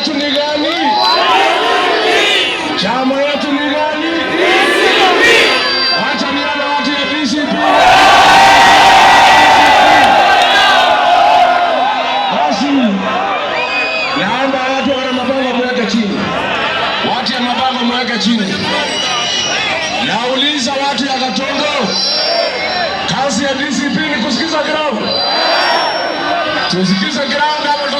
Yetu ni gani? Chama yetu ni gani? Wacha nione watu ya DCP. Basi naomba watu wana mabango mweke chini, watu ya mabango mweke chini. Nauliza watu ya Gatundu, kazi ya DCP ni kusikiza ground. Tusikize ground ama